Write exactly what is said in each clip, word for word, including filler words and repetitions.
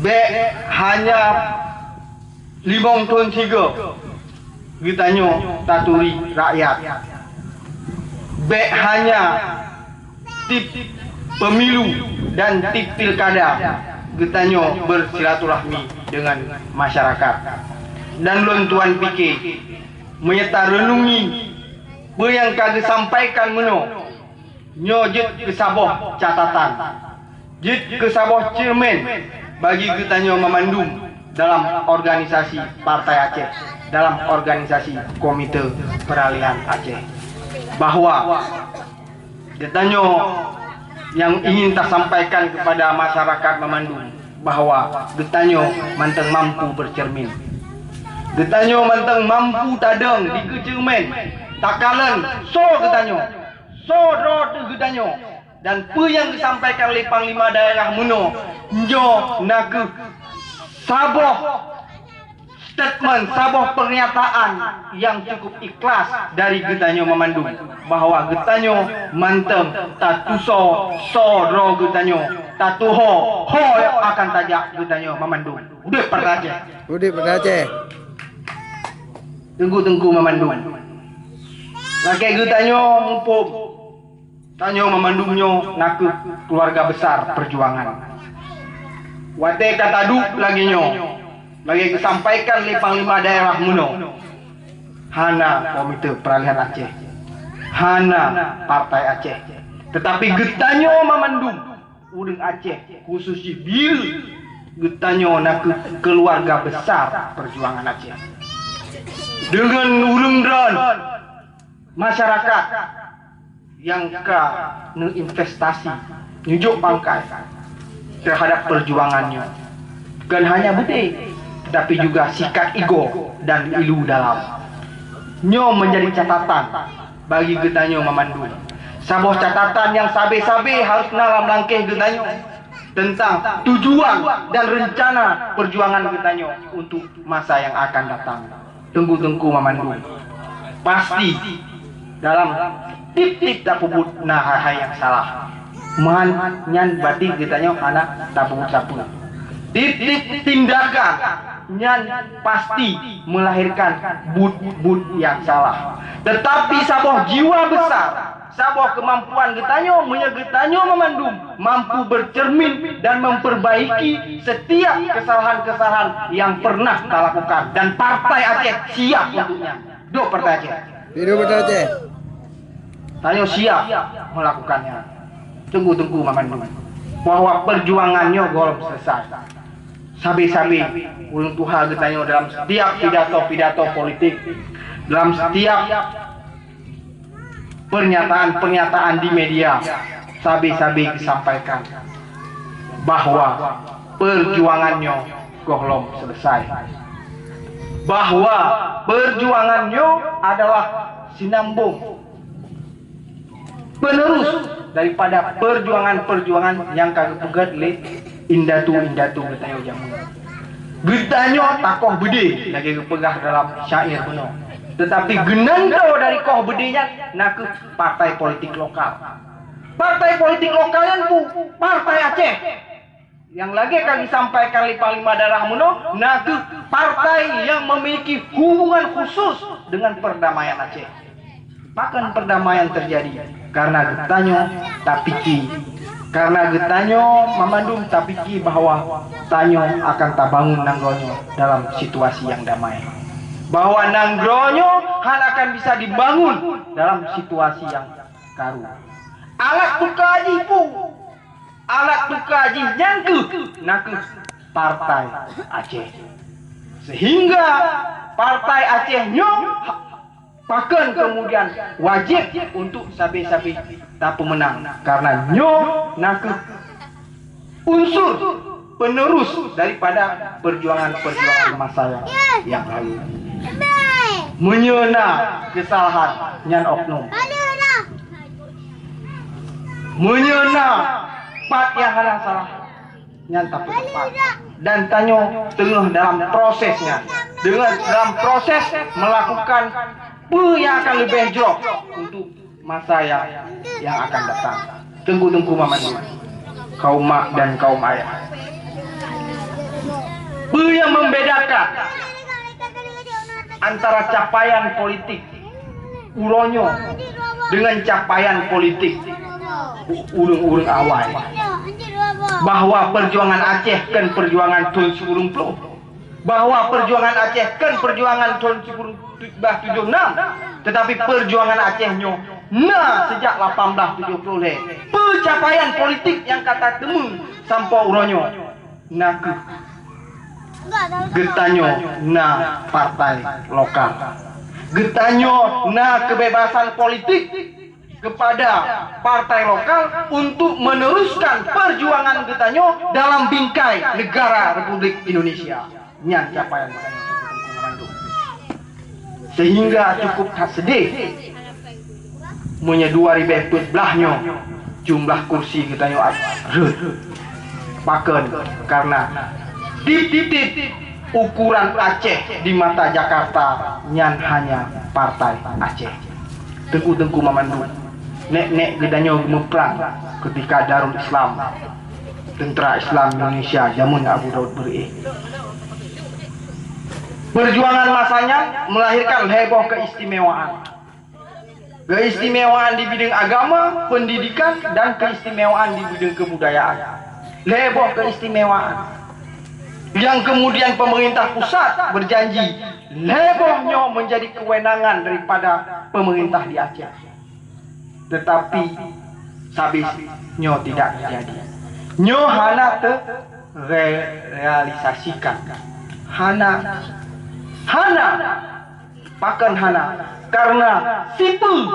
Bék hanya limong thon sigoe geutanyoe taturi rakyat. Bék hanya tiep pemilu dan tiep pilkada geutanyoe bersilaturahmi dengan masyarakat. Dan lôn tuan pike, meunyo tareunungi peue nyang ka geusampaikan meunoe, nyoe jeuet keu saboh catatan, jeuet keu saboh ceureumen bagi geutanyoe mamandum dalam organisasi Partai Aceh, dalam organisasi Komite Peralihan Aceh, bahwa geutanyoe nyang ingin tasampaikan kepada masyarakat mamandum, bahwa geutanyoe mantong mampu bercermin. Geutanyoe mantong mampu tadong dikeue ceureumen, takalon soe geutanyoe, soe droe teuh geutanyoe, dan peue nyang geusampaikan lé Panglima Daerah meunoe, nyoe na kheueh saboh statement, saboh pernyataan nyang cukup ikhlas dari geutanyoe mamandum, bahwa geutanyoe mantong tatusoe soe droe geutanyoe, tatuho ho nyang akan tajak geutanyoe mamandum. Udép Partai Aceh! Udép Partai Aceh! Teungku-teungku mamandum, lagèe geutanyoe muphom, tanyoe mamandum nyoe na kheueh keuluwarga besar peujuangan. Watèe ka taduek lagèe nyoe, lagèe geusampaikan lé Panglima Daerah meunoe, hana Komite Peralihan Aceh, hana Partai Aceh, teutapi geutanyoe mamandum ureueng Aceh, khusus jih Biri, geutanyoe na kheueh keuluwarga besar peujuangan Aceh. Deungon ureueng droen masyarakat nyang ka neuinvestasi, neujok pangkai teuhadap peujuangan nyoe. Kon hanya beudé, teutapi juga sikat igoe dan ilu dalam. Nyoe meunjadi catatan bagi geutanyoe mamandum. Saboh catatan nyang sabé-sabé harôh na lam langkée geutanyoe teuntang tujuan dan reuncana peujuangan geutanyoe untuk masa nyang akan datang. Teungku-teungku mamandum, pasti dalam tiep-tiep tapeubuet na hai-hai nyang salah. Meuhan nyan berarti geutanyoe hana tapeubuet sapeue. Tiep-tiep tindakan nyan pasti melahirkan buet-buet nyang salah. Teutapi saboh jiwa besar, saboh keumampuan geutanyoe, meunyoe geutanyoe mamandum mampu bercermin dan memperbaiki setiap kesalahan-kesalahan yang pernah talakukan, dan Partai Aceh siap untuknya. Duh Partai Aceh! Hidup Partai Aceh! Tanyoe siap melakukannya. Teungku-teungku mamandum, bahwa peujuangan nyoe gohlom selesai. Sabé-sabé ureueng tuha geutanyoe dalam setiap pidato-pidato politik, dalam setiap pernyataan-pernyataan di media, sabé-sabé geusampaikan bahwa peujuangan nyoe gohlom selesai. Bahwa peujuangan nyoe adalah sinambong penerus daripada peujuangan-peujuangan nyang ka geupeugét lé indatu-indatu geutanyoe jameun. Geutanyoe takoh beudé lagée geupeugah dalam syair bunoe. Teutapi geunantoe dari koh beudé nyan na kheueh partai politik lokal. Partai politik lokal nyan peue? Partai Aceh. Nyang lagée ka geusampaikan lé Panglima Daerah bunoe, na kheueh partai nyang memiliki hubungan khusus dengan perdamaian Aceh. Pakon perdamaian terjadi? Karena geutanyoe tapiki, karena geutanyoe mamandum tapiki bahwa tanyoe akan tabangun nanggroe nyoe dalam situasi nyang damai, bahwa nanggroe nyoe hana akan bisa dibangun dalam situasi nyang karu. Alat tuka jih peue? Alat tuka jih nyan kheueh na kheueh Partai Aceh. Sehingga Partai Aceh nyoe pakon kemudian wajéb untuk sabé-sabé tapeumeunang, karena nyoe na kheueh unsur penerus daripada perjuangan-perjuangan masa yang, yang lalu. Meunyoe na kesalahan, nyan oknum. Meunyoe na pat nyang hana salah, nyan tapeutepat. Dan tanyoe teungoh dalam proses nyan, teungoh dalam proses melakukan peue nyang akan leubeh jroh untuk masa yang, yang akan datang. Teungku-teungku mamandum, kaum mak dan kaum ayah. Peue nyang membedakan antara capaian politik uroe nyoe dengan capaian politik u-, ureuëng-ureuëng awai? Bahwa perjuangan Aceh kan perjuangan thon sikureueng ploh, bahwa perjuangan Aceh kan perjuangan thon sikureueng tujuh belas tujuh enam, tetapi perjuangan Aceh nyoe na sejak lapan belas tujuh puluh lhée. Peue capaian politik nyang ka tateumé sampoe uroe nyoe? Na kheueh geutanyoe na partai lokal. Geutanyoe na kebebasan politik kepada partai lokal untuk meneruskan perjuangan geutanyoe dalam bingkai negara Republik Indonesia. Nyan capaian geutanyoe. Sehingga cukup that sedih meunyoe dua ribée peuet blaih nyoe jumlah kursi geutanyoe rhot. Pakon? Karena tiep-tiep ukuran Aceh di mata Jakarta nyan hanya partai Aceh. Teungku-teungku mamandum, nek-nek geutanyoe geumeuprang ketika Darul Islam, Tentara Islam Indonesia jameun Abu Daud Beureueh. Perjuangan masa nyan melahirkan lhée boh keistimewaan. Keistimewaan di bidang agama, pendidikan, dan keistimewaan di bidang kebudayaan. Lhée boh keistimewaan yang kemudian pemerintah pusat berjanji lhée boh nyoe menjadi kewenangan daripada pemerintah di Aceh. Tetapi sabé nyoe tidak terjadi. Nyoe hana terealisasikan. Hana, hana, pakon hana? Karena sipeue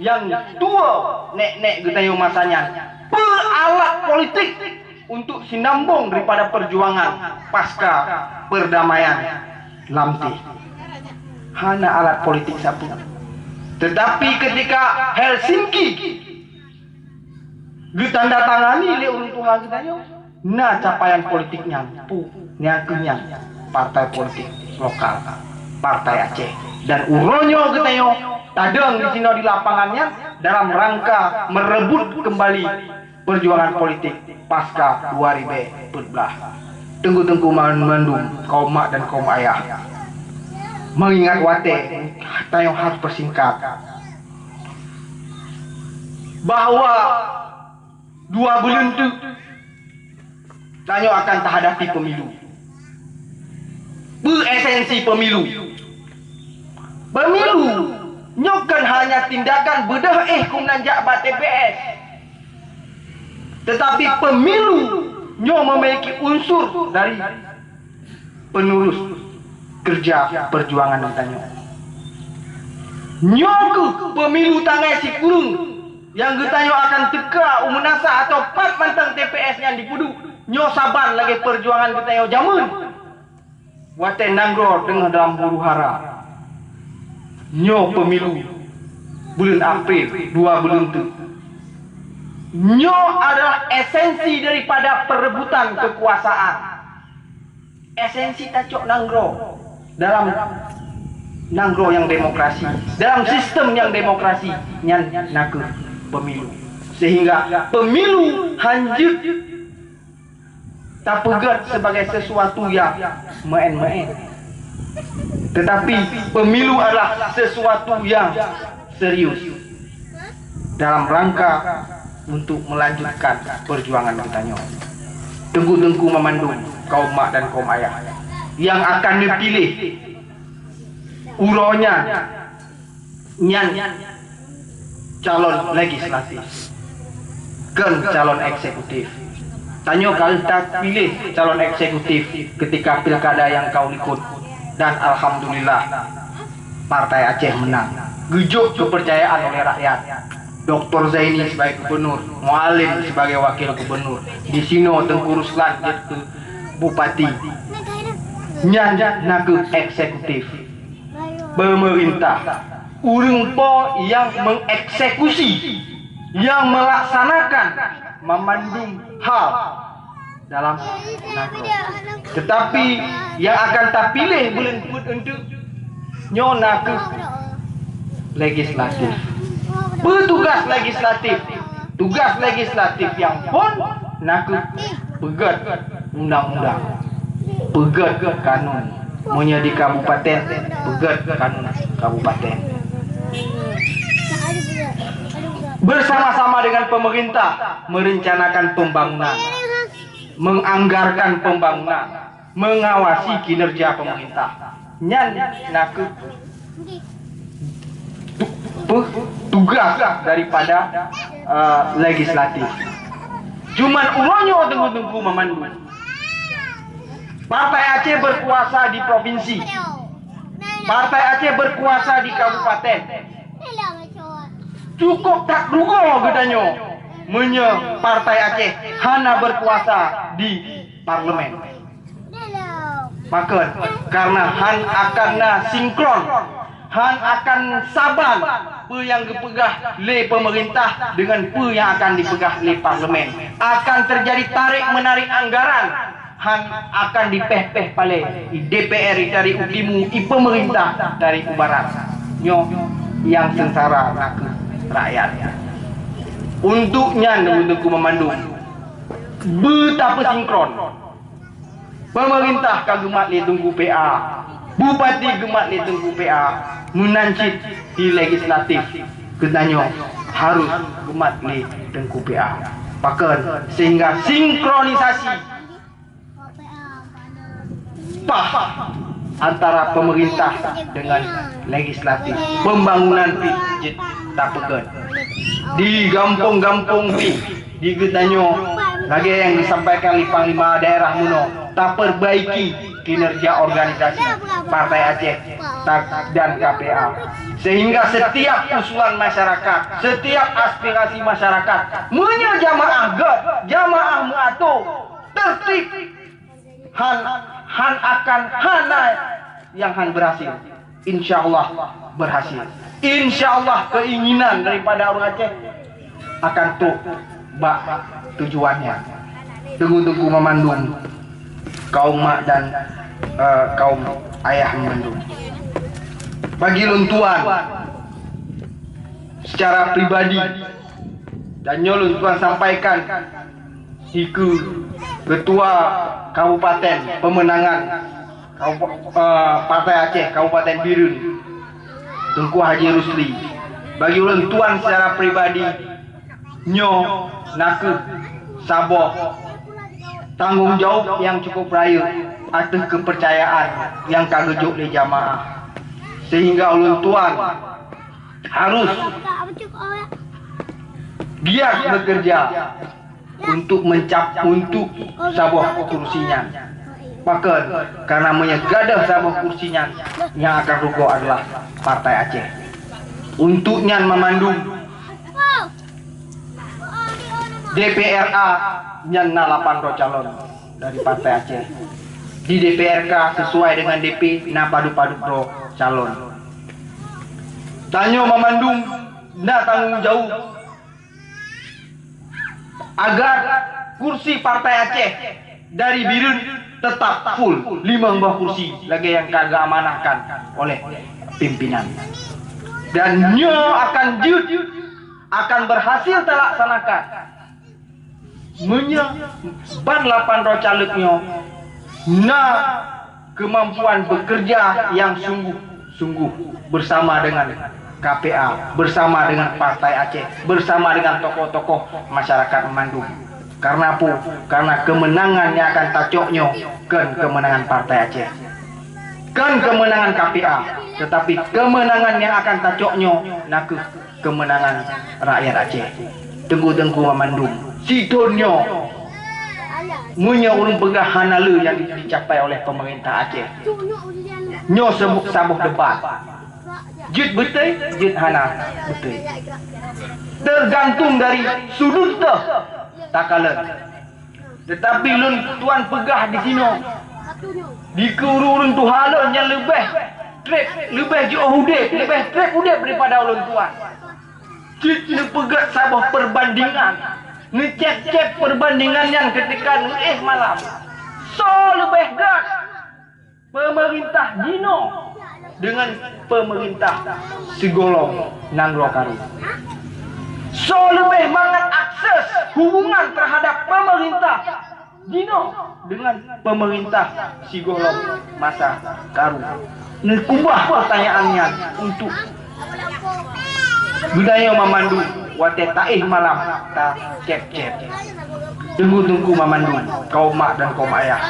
nyang tuwoe nek-nek geutanyoe masa nyan, peue alat politik untuk sinambong daripada perjuangan pasca perdamaian Lamteh? Hana alat politik sapeue. Tetapi ketika Helsinki geutandatangani lé ureuëng tuha geutanyoe, na capaian politik nyan, pu, nyang kheueh nyan partai politik lokal, Partai Aceh. Dan uroe nyoe geutanyoe tadong di sinoe di lapangan nyan dalam rangka merebut kembali perjuangan politik pasca dua ribée peuet blaih. Teungku-teungku mandum, kaum mak dan kaum ayah, mengingat watée, tanyoe harus persingkat bahwa dua buleuen teuk tanyoe akan tahadapi pemilu. Peue esensi pemilu? Pemilu nyoe kon hanya tindakan beudôh éh keunan jak bak T P S. Tetapi pemilu nyoe memiliki unsur dari penerus kerja perjuangan geutanyoe. Nyoe kheueh pemilu tanggai sikureueng nyang geutanyoe akan teuka u meunasah atau pat mantong T P S nyan dipeuduek. Nyoe saban lagée perjuangan geutanyoe jameun watée nanggroe teungoh dalam huru-hara. Nyoe pemilu buleuen April dua buleuen teuk. Nyoe adalah esensi daripada perebutan kekuasaan. Esensi tacok nanggroe dalam nanggroe nyang demokrasi, dalam sistem nyang demokrasi nyan nakeuh pemilu. Sehingga pemilu hanjeuet tapeugét sebagai sesuatu nyang meuén-meuén. Tetapi pemilu adalah sesuatu nyang serius dalam rangka untuk melanjutkan perjuangan geutanyoe. Teungku-teungku mamandum, kaum mak dan kaum ayah, nyang akan neupiléh uroe nyan, nyan calon legislatif, kon calon eksekutif. Tanyoe ka lheueh tapiléh calon eksekutif ketika pilkada nyang ka u likot, dan alhamdulillah, Partai Aceh meunang. Geujok keupeurcayaan oleh rakyat. Doktor Zaini sebagai gubernur, Mualem sebagai wakil gubernur. Di sinoe Teungku Ruslan jeuet keu bupati. Nyan nakeuh eksekutif. Pemerintah, ureuëng po nyang mengeksekusi, nyang melaksanakan mamandum hal dalam nanggroe. Tetapi nyang akan tapiléh buleuen peuet eunteuk nyoe nakeuh legislatif. Peue tugas legislatif? Tugas legislatif nyang phon nakeuh peugét undang-undang. peugét kanun. Meunyoe di kabupaten, peugét kanun kabupaten. Bersama-sama dengan pemerintah merencanakan pembangunan, menganggarkan pembangunan, mengawasi kinerja pemerintah. Nyan nakeuh tu-, pe-, tugas daripada, eh, legislatif. Cuman uroe nyoe teungku-teungku meumandum, Partai Aceh berkuasa di provinsi. Partai Aceh berkuasa di kabupaten. Cukup that rugoe geutanyoe meunyoe Partai Aceh hana berkuasa di parlemen. Pakon, karena han akan na sinkron, han akan saban peue nyang geupeugah lé pemerintah dengan peue nyang akan dipeugah lé parlemen. Akan terjadi tarik menarik anggaran, han akan dipéh-péh palé, i D P R dari u timu, i pemerintah dari u barat. Nyoe nyang seungsara nakeuh rakyat. Untuk nyan, teungku meumandum, beutapeusinkron. Pemerintah ka geumat lé Teungku P A, bupati geumat lé Teungku P A, meunan cit di legislatif geutanyoe harus geumat lé Teungku P A. Pakon, sehingga sinkronisasi pah antara pemerintah dengan legislatif. Pembangunan pih jeuet tapeugét. Di gampông-gampông pih di geutanyoe, lagèe nyang disampaikan lé Panglima Daerah meunoe, taperbaiki kinerja organisasi Partai Aceh ta-, dan K P A, sehingga setiap usulan masyarakat, setiap aspirasi masyarakat, meunyoe jamaah gét, jamaah meuato, tertib, han, han akan hana nyang han berhasil. Insya Allah berhasil. Insya Allah keinginan daripada ureueng Aceh akan trok bak tujuannya. Teungku-teungku meumandum, kaum mak dan, eh, kaum ayah meumandum. Bagi lôn tuan, secara pribadi, dan nyoe lôn tuan sampaikan dikeue Ketua Kabupaten Pemenangan Kabup-, eh, Partai Aceh Kabupaten Bireuen, Teungku Haji Rusli. Bagi ulôn tuan secara pribadi, nyoe nakeuh saboh tanggong jaweueb nyang cukup rayeuk ateueh keupeurcayaan nyang ka geujok lé jamaah, sehingga ulôn tuan harus giat bekerja untuk mencap-, untuk saboh kursi nyan. Pakon, karena meunyoe gadôh saboh kursi nyan, nyang akan rugoe adalah Partai Aceh. Untuk nyan meumandum, D P R A nyan na lapan droe calon dari Partai Aceh. Di D P R K sesuai dengan D P na padub-padub droe calon. Tanyoe meumandum na tanggong jaweueb agar kursi Partai Aceh dari Bireuen tetap full limong boh kursi lagèe nyang ka geuamanahkan oleh pimpinan. Dan nyoe akan jeuet, akan berhasil talaksanakan meunyoe ban lapan droe caleg nyoe na kemampuan bekerja yang sungguh-sungguh bersama dengan K P A, bersama dengan Partai Aceh, bersama dengan tokoh-tokoh masyarakat mandum. Karena apa? Karena kemenangan yang akan tacok nyoe kon kemenangan Partai Aceh, kon kemenangan K P A, tetapi kemenangan yang akan tacok nyoe nakeuh kemenangan rakyat Aceh. Teungku-teungku meumandum, sidroe nyoe meunyoe ureueng peugah hana le nyang dicapai oleh pemerintah Aceh, nyoe saboh, saboh debat. Jeuet beutôi, jeuet hana beutôi. Tergantung dari sudut teuh takalon. Tetapi lôn tuan peugah di sinoe, dikeue ureueng tuha lôn nyang leubeh treb, leubeh jiôh udeb, leubeh treb udeb daripada ulôn tuan. Cit neupeugét saboh perbandingan, neucék-cék perbandingan nyan keutika neuéh malam. Soe leubeh gét? Pemerintah jinoe dengan pemerintah sigohlom nanggroe karu. Soe leubeh mangat akses hubungan terhadap pemerintah Jinoe deungon peumeurintah sigohlom masa karu. Neukubah peutanyaan nyan untuk geutanyoe mamandum watée taéh malam tacép-cép. Teungku-teungku mamandum, kaum mak dan kaum ayah.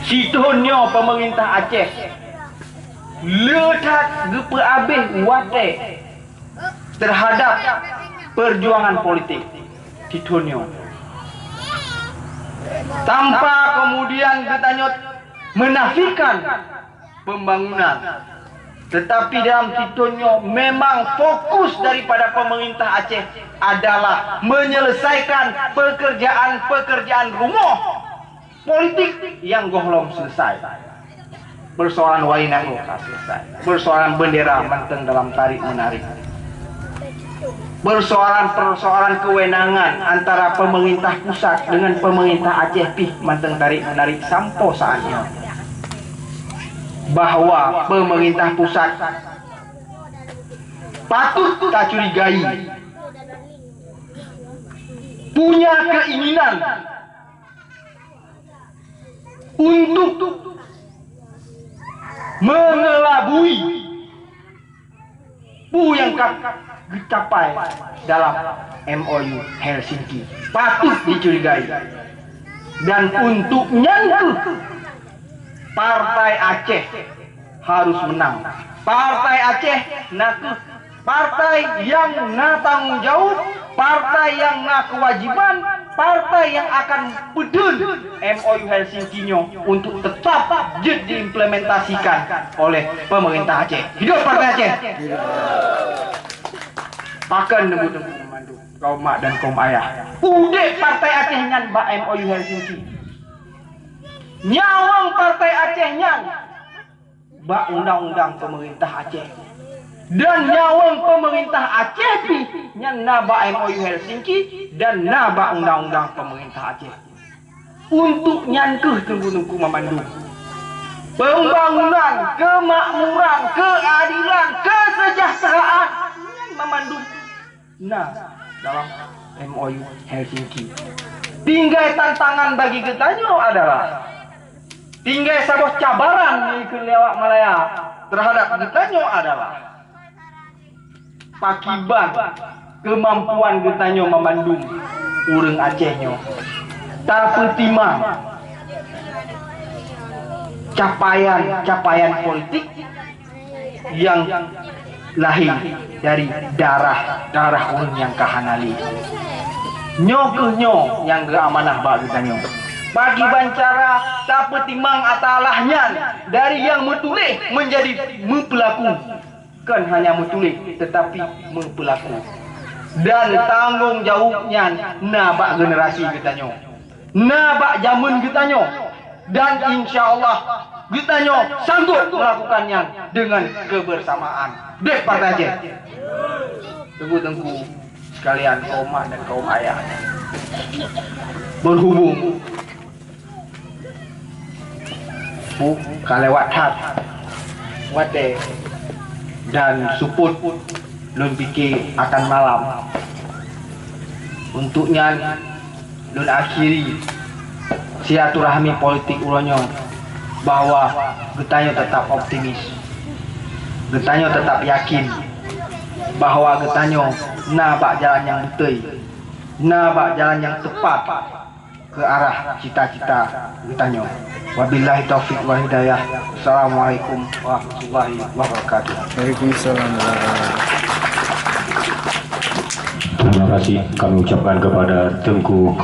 Sithon nyoe peumeurintah Aceh le that geupeuabéh watée teuhadab peujuangan politik sithon nyoe. Tanpa kemudian geutanyoe menafikan pembangunan. Tetapi dalam sithon nyoe memang fokus daripada pemerintah Aceh adalah menyelesaikan pekerjaan-pekerjaan rumoh politik nyang gohlom selesai. Persoalan Wainabo ka selesai. Persoalan bendera mantong dalam tarik menarik. Persoalan-persoalan kewenangan antara pemerintah pusat dengan pemerintah Aceh pih mantong tarik menarik sampoe saat nyoe. Bahwa pemerintah pusat patut tacurigai, punya keinginan untuk mengelabui peue nyang ka geucapai dalam M O U Helsinki. Patut dicurigai. Dan untuk nyan kheueh Partai Aceh harus menang. Partai Aceh na kheueh partai nyang na tanggong jaweueb, partai nyang na keuwajiban, partai nyang akan peudeueng M O U Helsinki nyoe untuk teutap jeuet diimplementasikan oleh pemerintah Aceh. Hidup Partai Aceh! Pakon teungku-teungku meumandum, kaum mak dan kaum ayah. Udeb Partai Aceh nyan bak M O U Helsinki. Nyawöng Partai Aceh nyan bak undang-undang pemerintah Aceh. Dan nyawöng pemerintah Aceh pih nyan na bak M O U Helsinki dan na bak undang-undang pemerintah Aceh. Untuk nyan kheueh teungku-teungku meumandum. Pembangunan, kemakmuran, keadilan, kesejahteraan, nyan meumandum na dalam M O U Helsinki. Tinggai tantangan bagi geutanyoe adalah, tinggai saboh cabaran nyang dikeue lé awak Malaya teuhadap geutanyoe adalah, pakriban keumampuan geutanyoe meumandum ureuëng Aceh nyoe tapeutimang capaian-capaian politik nyang lahé dari darah-darah ureuëng nyang ka hana lé. Nyoe kheueh nyoe nyang geuamanah bak geutanyoe. Pakriban cara tapeutimang atalah nyan dari nyang meutuléh meunjadi meupeulaku. Kon hanya meutuléh, teutapi meupeulaku. Dan tanggong jaweueb nyan na bak generasi geutanyoe. Na bak jamén geutanyoe, dan insya Allah geutanyoe sanggup melakukan nyan dengan kebersamaan. Dek Partai Aceh. Teungku-teungku sekalian, kaum mak dan kaum ayah. Berhubung bu ka lewat that watée dan seupôt lôn pike akan malam. Untuk nyan, lôn akhiri silaturahmi politik uroe nyoe bahwa geutanyoe teutap optimis, geutanyoe teutap yakin bahwa geutanyoe na bak jalan nyang beutôi, na bak jalan nyang teupat keu arah cita-cita geutanyoe. Wabillahi taufiq wal hidayah. Assalamualaikum warahmatullahi wabarakatuh. Waalaikumsalam warahmatullahi wabarakatuh. Terima kasih kami ucapkan kepada Teungku